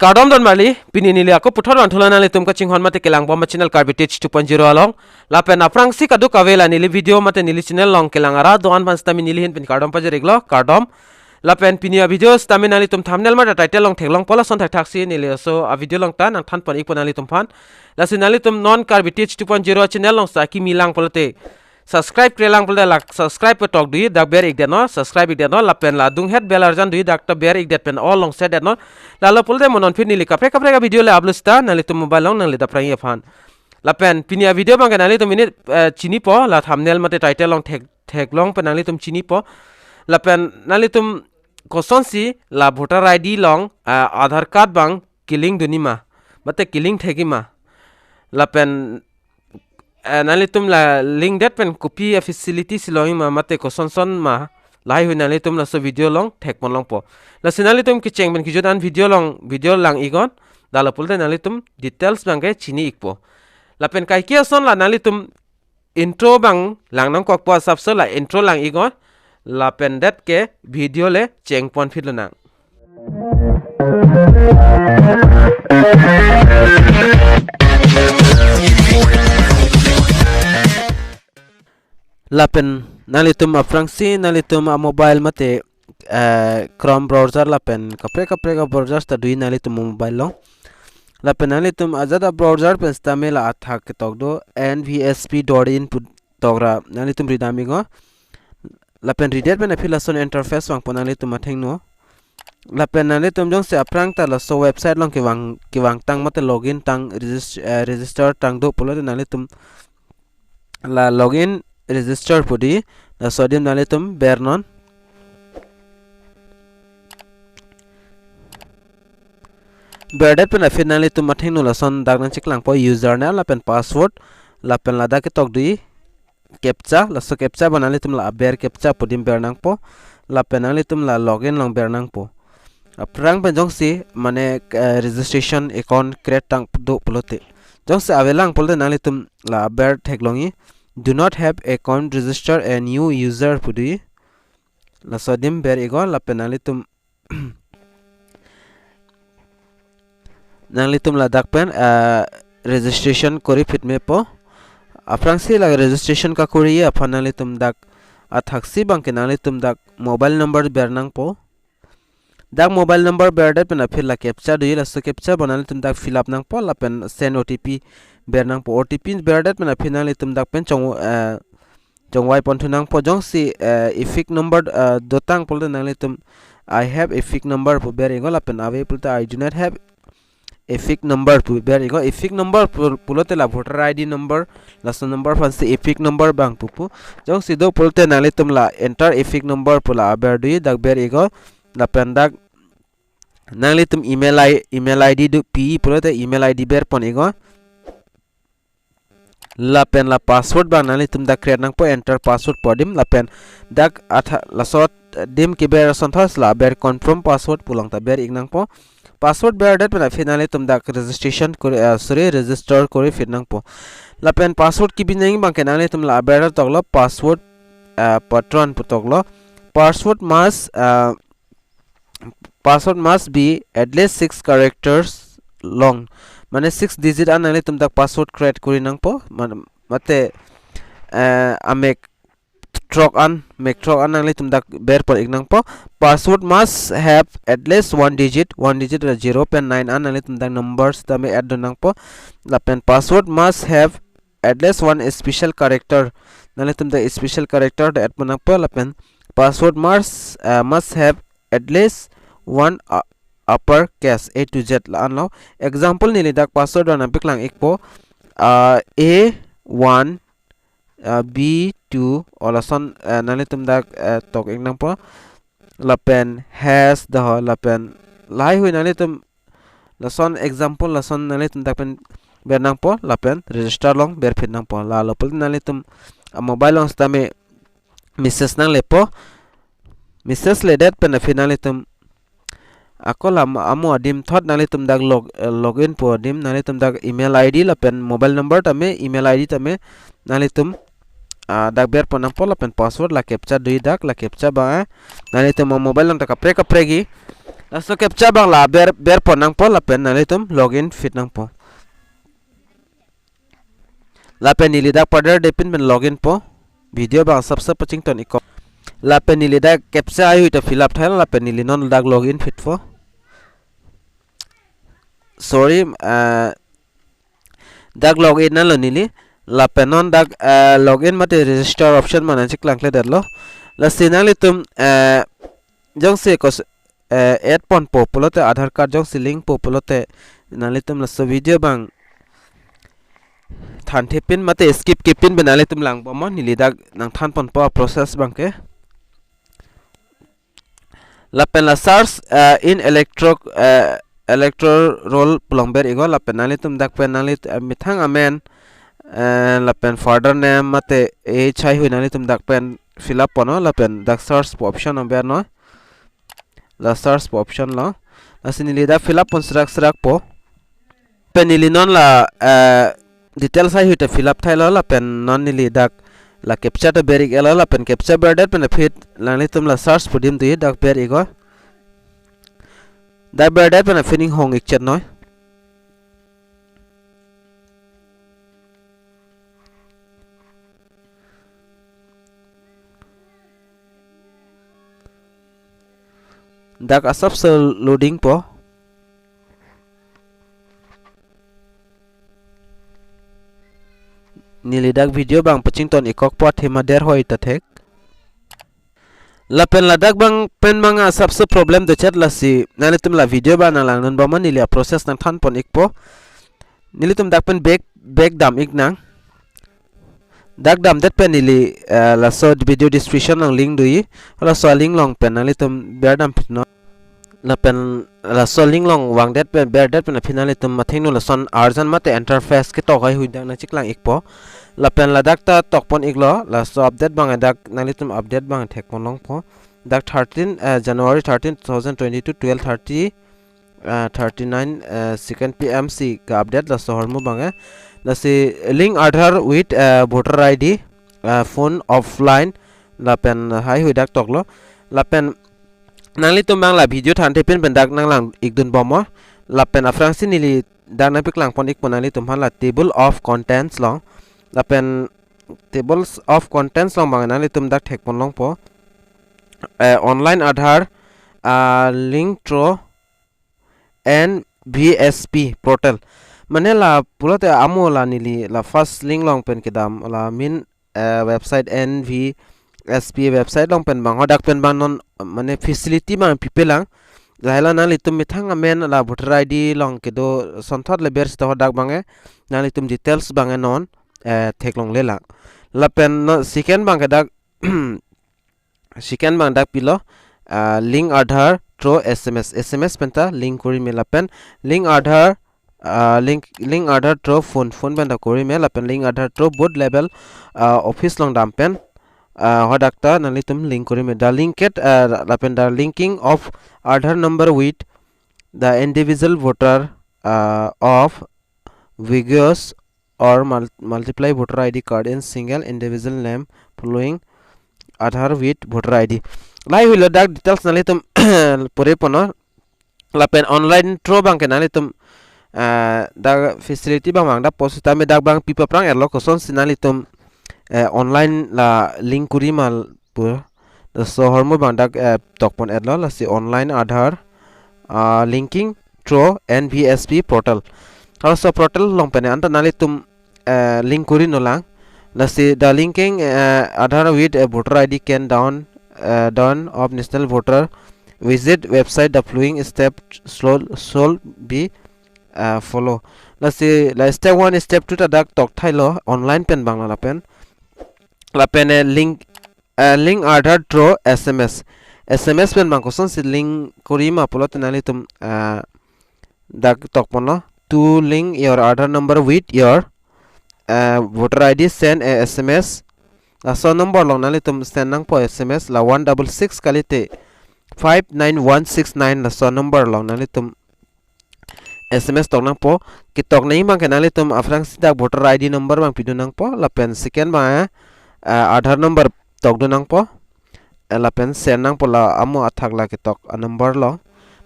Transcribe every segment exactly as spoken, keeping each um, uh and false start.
Kardom don marli, pini neli ako puthot van thulo nanglitum kachinghon mate kelang bom channel Karbi Teach two point zero along. Lapen aphrangsi kadokave la neli video mate neli channel along kelang arat do-an aphan sitame neli ahin pen kardom pajir-iklo, kardom. Lapen pini a video sitame nanglitum thumbnail mate title along theklongpo, lason thakthaksi neli laso a video along ta nangthan pon-ikpo nanglitum aphan. Lasi nanglitum non Karbi Teach two point zero channel along sa kimi lang pulote, subscribe kre lang pulote la subscribe pu tok dui, dak ber-ikdet non, subscribe ikdet non, lapen la adunghet bell arjan dui, dak ta ber-ikdet pen all along set det non. Lalo pulote mo non aphi neli kaprek kaprek a video le upload sita nanglitum mobile along nangle dapprang-ji aphan. Lapen pini a video abangke nanglitum ini, eh, chinipo, la thumbnail mate title along thek theklong pen nanglitum chinipo. Lapen nanglitum kosonsi la voter I D along, ah, Aadhaar card abang ke-link dunji ma, mate ke-link thekji ma. Lapen, eh, nanglitum la link det pen kopi a facility si longji ma, mate kosonson ma, lahai hui nanglitum laso video along thek pon longpo. Lasi nanglitum kecheng pen kejut an video along, video lang-iknon, lalo pulote nanglitum details abangke chini-ikpo. Lapen kaike ason la nanglitum intro abang lang nangkokpo asapso la intro lang-iknon, lapen det ke video le cheng pon phit lonang. Lapen nanglitum aphrangsi nanglitum a mobile mate, eh, Chrome browser lapen kaprek kaprek a browser ta dui nanglitum mobile along. Lapen nanglitum ajat a browser pen sitame la athak ketok do N V S P dot in pu tok ra nanglitum ridam-iknon. Lapen ridet pen aphi lason interface vangpo nanglitum athengno. Lapen nanglitum jongsi aphrang ta laso website along kevang, kevang tang mate login tang regis-, eh, register tang do pulote nanglitum la login register pu dei, laso adim nanglitum bernon. Berdet pen aphi nanglitum athengno lason dak nangcheklangpo username lapen password, lapen ladak ketok dui captcha, laso captcha abang nanglitum la aber captcha pu adim ber nangpo, lapen nanglitum la login along ber nangpo. Aphrang pen jongsi mane, eh, registration account create tang do pulote. Jongsi ave lang pulote nanglitum la aber theklongji, "Do not have account, register a new user" pu dei. Laso adim ber-iknon lapen nanglitum nanglitum ladak pen, ah, registration kori phit mepo. Aphrangsi la registration kakori aphan nanglitum dak athaksi abangke nanglitum dak mobile number ber nangpo. Dak mobile number berdet pen aphi la captcha dui, laso captcha abang nanglitum dak fill up nangpo lapen send O T P ber nangpo. O T P berdet pen aphi nanglitum dak pen chong, eh, chongvai pon thu nangpo. Jongsi, eh, EFIC number, eh, dotang pulote nanglitum "I have EFIC number" pu ber-iknon lapen ave pulote "I do not have EFIC number" pu ber-iknon. EFIC number pu, pulote la voter I D number, laso number aphansi EFIC number abang pupo. Jongsi do pulote nanglitum la "Enter EFIC number" pu la aber dui, dak ber-iknon. Lapen dak nanglitum email I, email I D do pi pulote email I D ber pon-iknon. Lapen la password abang nanglitum dak create nangpo, "Enter password" pu adim, lapen dak atha laso adim keber asonthot la aber "Confirm password" pu along ta ber-ik nangpo. Password berdet pen aphi nanglitum dak registration kori, eh, sorry, register kori phit nangpo. Lapen password kebi nangji abangke nanglitum la aber toklo, "Password, eh, patron" pu toklo. Password must, eh, password must be at least six characters long. Mane six digit an nanglitum dak password create kori nangpo. Man-, mate, eh, amek throk an, mek throk an nanglitum dak ber pon-ik nangpo. Password must have at least one digit, one digit ra zero pen nine an nanglitum dak numbers tame add dun nangpo. Lapen password must have at least one special character. Nanglitum dak special character ta add pon nangpo. Lapen password must, uh, must have at least one, uh, upper case A to Z la-an lo. Example neli dak password nangpeklang-ikpo, uh, A one, uh, B two, o lason, uh, nanglitum dak, uh, tok-ik nangpo. Lapen hash do ho, lapen lahai hui nanglitum lason example lason nanglitum dak pen ber nangpo, lapen register along ber phit nangpo. Lalo pulote nanglitum a mobile along sitame message nanglepo. Message ledet pen aphi nanglitum ako la amo adim thot nanglitum dak log, eh, login pu adim nanglitum dak email I D lapen mobile number tame, email I D tame nanglitum, ah, dak ber pon nangpo lapen password la captcha dui dak, la captcha abang, eh, nanglitum a mobile along ta kaprek kaprek-ji. Laso captcha abang la ber, berpon nangpo lapen nanglitum login fit nangpo. Lapen neli dak paderdepin pen login po. Video abang asapso pachington ikpo. Lapen neli dak captcha haihui ta fill up thailo lapen neli non dak login fit po. Sorry, eh, dak login nanglo neli. Lapen non dak, eh, login mate register option ma nangcheklang kledetlo. Lasi nanglitum, eh, jongsi kos, eh, add ponpo pulote, Aadhaar card jongsi link po pulote, nanglitum laso video abang thanthepin mate skip kepin pen nanglitum langbomnon, neli dak nangthan ponpo a process abangke. Lapen la search, eh, in electro, eh, electoral roll pu along ber iknon, lapen nanglitum dak pen nanglit, eh, methang amen, eh, lapen father name mate age haihui nanglitum dak pen fill up ponnon, lapen dak search pu option along bernon. La search pu option along. Lasi neli dak fill up pon srak srak po. Pen neli non la, eh, details haihui ta fill up thailo lapen non neli dak la captcha ta ber iklo lapen captcha berdet pen aphi nanglitum la search pu adim do dak ber iknon. Dak berdet pen aphi ning hong ikchetnon. Dak asapso loading po. Neli dak video abang pachington ikkokpo, athema derhoi ta thek. Lapen ladak abang pen abang asapso problem dochet, lasi nanglitum la video abang nanglang non boma, neli a process nangthan pon ikpo. Nelitum dak pen back, back dam iknang. Dak damdet pen neli, eh, laso video description along link do, laso link along pen nanglitum berdam pitnon. Lapen laso link along vangdet pen berdet pen aphi nanglitum athengno lason arjan mate interface ketok haihui dak nangcheklang ikpo. Lapen ladak ta tok pon iklo, laso update abang dak nanglitum update abang thek pon longpo. Dak thirteen, eh, January thirteen, two thousand twenty-two, twelve thirty, eh, thirty-nine, eh, second P M si ka-update laso ahormu abang, eh. Lasi link Aadhaar with, eh, voter I D, eh, phone offline, lapen haihui dak toklo. Lapen nanglitum abang la video thanthepin pen dak nanglang ikdun bom. Lapen aphrangsi neli dak nangpeklang pon ikpo nanglitum aphan la table of contents along. Lapen tables of contents along abang nanglitum dak thek pon longpo. Eh, online Aadhaar, ah, link through N V S P portal. Mane la pulote amo la neli la first link along pen kedam la main, eh, website N V S P website along pen abang, hadak pen abang non mane facility abang pipelang. Lahai lo nanglitum methang amen la voter I D along kedo asonthot le ber sita hadak abang, eh, nanglitum details abang, eh, non, eh, theklonglelang. Lapen non second abang ke dak second abang dak pilo, ah, link Aadhaar through S M S. S M S pen ta link korime lapen link Aadhaar, ah, link, link Aadhaar through phone, phone pen ta korime lapen link Aadhaar through booth level, ah, office along dam pen, ah, hadak ta nanglitum link korime. The linked, ah, lapen the linking of Aadhaar number with the individual voter, ah, of vigorous or mul-, multiply voter I D card in single individual name following Aadhaar with voter I D. Lahaihui lo dak details nanglitum pore ponnon. Lapen online through abang ke nanglitum, eh, dak facility abang abang dak post tame dak abang pipa prang erlo kosonsi nanglitum, eh, online la link korima pu. Laso ahormu abang dak, eh, tok pon erlo, lasi online Aadhaar, ah, linking through N V S P portal. Halaso portal along pen anta nanglitum, eh, link kori nolang. Lasi the linking, eh, Aadhaar with a voter I D can down, eh, down of national voter. Visit website, the following step shall, shall be, eh, follow. Lasi la step one, step two ta dak tok thailo online pen abang la lapen. Lapen, eh, link, eh, link Aadhaar through S M S. S M S pen abang kosonsi link korima pulote nanglitum, eh, dak tok ponlo. To link your Aadhaar number with your, eh, voter I D, send a S M S. Laso number along nanglitum send nangpo S M S la one double six kalite five nine one six nine, laso number along nanglitum S M S tok nangpo. Ketok nangji abang ke nanglitum aphrangsi dak voter I D number abang pidun nangpo. Lapen second abang, eh, Aadhaar number tokdun nangpo. Eh, lapen send nangpo la amo athak la ketok a number along.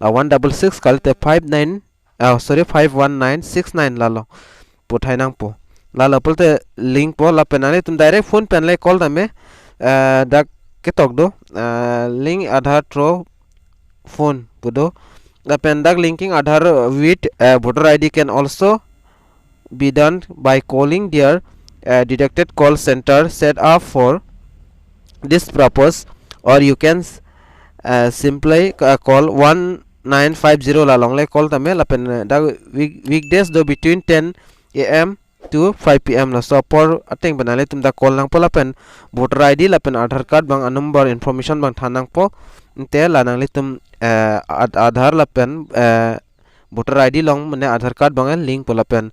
La one double six kalite five nine, ah, sorry, five one nine six nine lalo puthai nangpo. Lalo pulote link po, lapen nanglitum direct phone pen le call tame, eh, dak ketok do, eh, link Aadhaar through phone pu do. Lapen dak linking Aadhaar with, eh, voter I D can also be done by calling their, uh, dedicated call center set up for this purpose, or you can, uh, simply, uh, call one nine five zero la longle call tame lapen, uh, dak week-, weekdays do between ten A M to five P M laso apor ateng pen nanglitum dak call nangpo lapen voter I D lapen Aadhaar card abang a-number information abang than nangpo. Ante la nanglitum, uh, Aad-, Aadhaar lapen, uh, voter I D along mane Aadhaar card abang link po lapen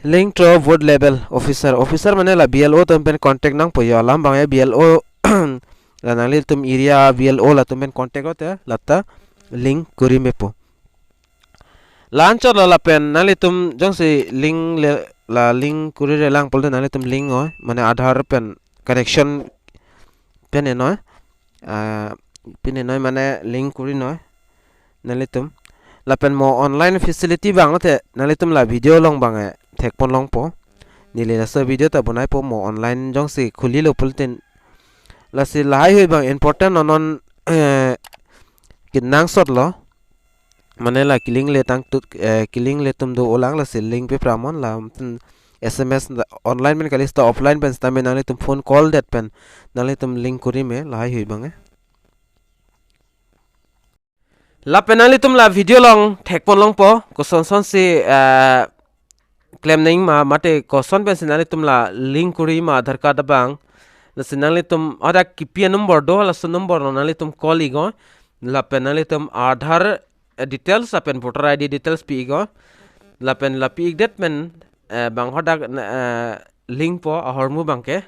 link to booth level officer. Officer mane la B L O atum pen contact nangpo jo, alam abang B L O la nanglitum area B L O latum pen contact lote lata link kuri mepo. La anchot lo lapen nanglitum jongsi link le, la link kuri relang pulote nanglitum link oi, mane Aadhaar pen connection pen enoi, ah, pen enoi mane link kuri noi nanglitum. Lapen mo online facility abang lote nanglitum la video along abang, eh, thekpon longpo. Neli laso video ta bonaipo mo online jongsi khulilo pulote. Lasi lahai hui abang important non non, eh, kenangsot lo. Mane la kelink le tangtut, eh, kelink le atum do-olang, lasi link pe pramon la, hmm, S M S da-, online pen kali seta offline pen seta me nanglitum phone call det pen nanglitum link kuri me lahai hui abang, eh. Lapen nanglitum la video along thekpon longpo, kosonson si, eh, klem nangji ma, mate koson pensi nanglitum la link kuri ma Aadhaar card abang. Lasi nanglitum ada kipi a-number do, laso number along nanglitum call iknon. Lapen nanglitum Aadhaar, eh, details lapen voter I D details pi iknon. Lapen la pi-ik det pen, eh, bang hadak, eh, link po ahormu abangke.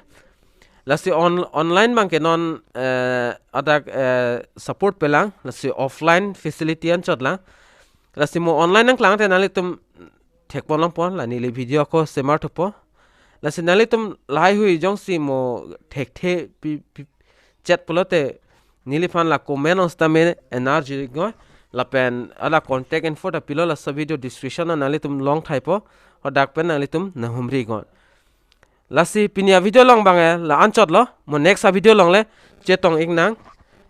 Lasi on-, online abangke non, eh, adak, eh, support pelang, lasi offline facility anchot lang. Lasi mo online nangklang te nanglitum thekpon longpo, la neli video ako semar thupo. Lasi nanglitum lahai hui jongsi mo thekthe pi, pi, chet pulote neliphan la comment along seta me enarji iknon. Lapen ala contact info ta pilo laso video description along nanglitum long thaipo. Hadak pen nanglitum nanghumri iknon. Lasi pini a-video along abang, eh, la anchot lo, mo next a-video along le chetong iknang.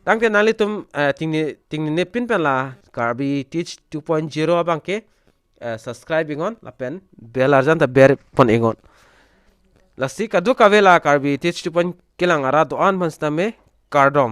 Tangte nanglitum, eh, tingni, tingnine pin pen la Karbi Teach two point zero abangke, eh, subscribe iknon, lapen bell arjan ta ber pon iknon. Lasi kadokave la Karbi Teach two point kelang arat do-an aphan seta me kardom.